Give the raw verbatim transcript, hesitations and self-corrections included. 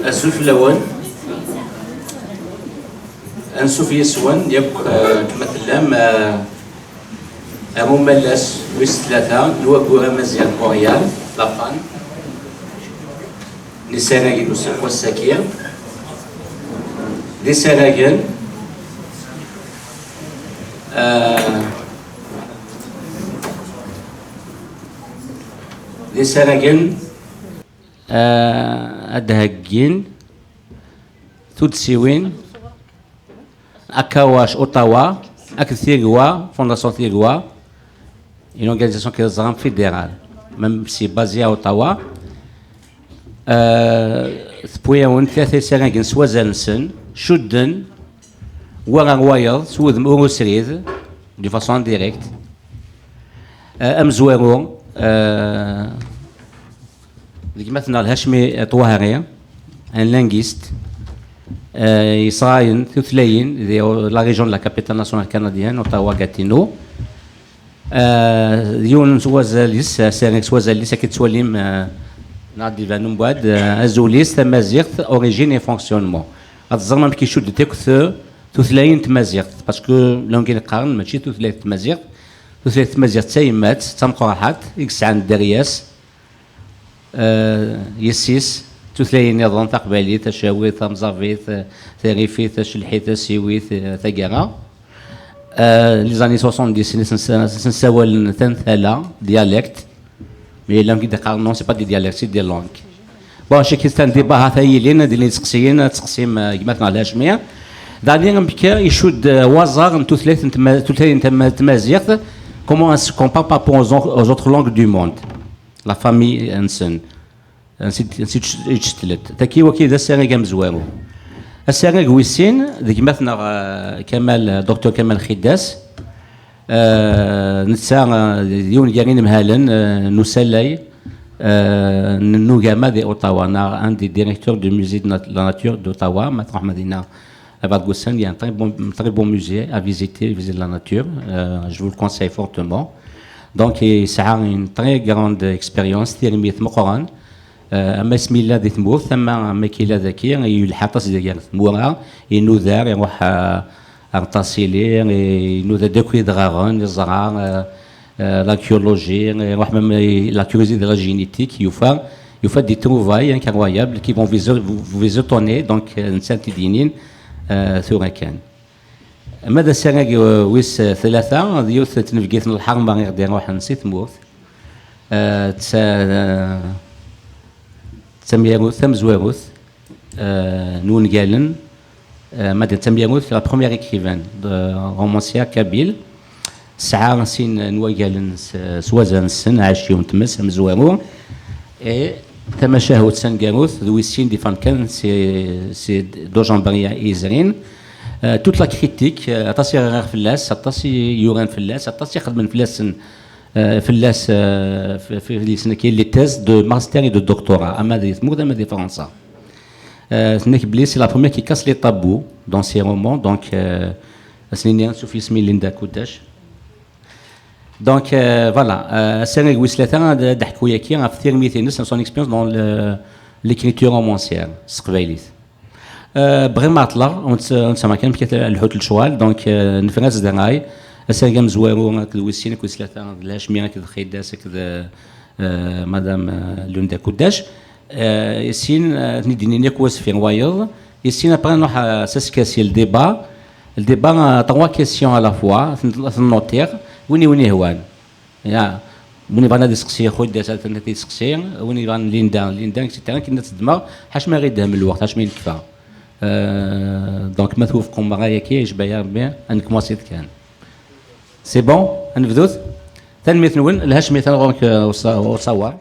Azul fell-awen. Ansuf yes-wen yakk, eh, akken ma tellam, eh, am umalas wis tlata n waggur amaziɣ n Montréal, la FAN, n isaragen n useggas-agi, d isaragen, eh, d isaragen, eh, ad d-heggin tuddsiwin, Akawac Ottawa akked Tirgwa, Fondation Tirgwa, une organisation qui est fédérale, même si basée à Ottawa. Euh, tewwi-awen tlata isaragen s wazal-nsen, cudden war ar wayeḍ s wudem ur usrid, de façon indirecte. Euh, amezwaru, euh, d gma-tneɣ Lhacmi Ṭwahri, un linguiste, euh, yesɣayen tutlayin di la région de la capitale nationale canadienne, Ottawa-Gatineau. Euh, d yiwen n wazal-is, asarag s wazal-is, akka tettwalim, euh, neɣ d-iban umbeɛd, euh, azul-is, tamaziɣt, origine et fonctionnement. Ad teẓrem amek icudd akk tutlayin n tmaziɣt, parce que la langue i neqqaren mačči tutlayt n tmaziɣt. Tutlayt n tmaziɣt d tayemmat, d tamqerḥant, i yesɛan dderya-s, euh, yessi-s, tutlayin nniḍen, taqbaylit, tacawit, tamẓabit, euh, tarifit, tacelḥit, tasiwit, euh, taggara. Euh, les années soixante-dix, nessawalen tantala, dialecte. Mais la langue i d-qqaren, non, c'est pas des dialectes, c'est des langues. Bon, je quitte un débat, ha-t-a yilin, d-, d-, iseqsiyen, ad teqsim, euh, gma-tneɣ Lhacmi. Dani, amek icudd, euh, waẓar n tutlayt n tma-, tutlayin n tma-, tmaziɣt, comment elle se compare par rapport aux, aux autres langues du monde, la famille-nsen, ansi d-, ansi d-, i d-cettlet. Taki waki d asarag amezwaru. Asarag wis sin, d gma-tneɣ, euh, Kamal, euh, docteur Kamal Xidas. Euh, netta, euh, d yiwen gar inemhalen, euh, n usalay, euh, n, n ugama di Ottawa, neɣ un des directeurs du musée de nat-, la nature d'Ottawa, ma tṛuḥem dinna, Abergusan, il y a un très bon, très bon musée à visiter, le musée de la nature. Euh, je vous le conseille fortement. Donc, yesɛa une très grande expérience, tirmit meqqren, euh, ama asmi yella di tmurt, ama, ama yella daki, yelḥa aṭas gar tmura, inuda, iruḥ, euh, ar Ṭasili, inuda-d akk idɣaɣen, iẓra, euh, euh, l'archéologie, iruḥ même, euh, la curiosité de la génétique, yufa, yufa des trouvailles incroyables qui vont vous, vous, vous étonner, donc, euh, netta ad t-id-yinin, euh, tura kan. Ma d asarag, euh, wis, euh, tlata, d yiwet n tnebgit n lḥerma i ɣ-d-iruḥen si tmurt. Euh, d ta-, euh, d tamyarut tamezwarut, euh, n wungalen, euh, ma d tamyarut, la première écrivaine, de romancière kabyle. Tesɛa sin n wagalen s, s wazal-nsen, Ɛacci n tmes, amezwaru. Et tamacahut taneggarut, d wis sin d ifankan, c'est, c'est Dojambria i yezrin. Euh, toute la critique, euh, aṭas i ɣriɣ fell-as, aṭas i yuran fell-as, aṭas i xedmen fell-asen, euh, fell-as, euh, f-, f-, fell-asen, les thèses de master et de doctorat, ama di tmurt, ama di Fransa. Euh, tenna-k belli c'est la première qui casse les tabous dans ses romans, donc, euh, ad s-nini ansuf yisem-is Linda Kudac. Donc, euh, voilà, euh, asarag wis tlata, ad, ad d-ḥkuɣ yagi ɣef tirmit-ines, son expérience dans le, l'écriture romancière s teqbaylit. Euh, bɣiɣ ma ɛeṭṭleɣ, ur nett-, ur nettama kan amek ara lḥut lecɣal, donc, euh, nefra-s d ṛṛay, asarag amezwaru akked wis sin, akked wis tlata, d Lhacmi, akked Xidas, akked, euh, madame, euh, Linda Kudac. Euh, sin, euh, ad ten-id-inin yakk wasfi n wayeḍ. Sin, après, nruḥ, euh, s askasi, le débat. Le débat, euh, trois questions à la fois, ten-, tennotiɣ, win i wen-ihwan. Ya, win yebɣan ad iseqsi Xudas, ad t-iseqsi, win yebɣan Linda, Linda, et cetera. Akken ad tt-ddmeɣ, ḥaca ma ɣ-idhem lweqt, ḥaca ma nekfa. Euh, donc, ma twufqem ṛṛay-agi, yejba-yaɣ Ṛebbi, ad nkumaṣi kan. C'est bon, ad nebdut. Tanemmirt-nwen, Lhacmi, atan ɣur-k, euh, usa-, usawaṛ.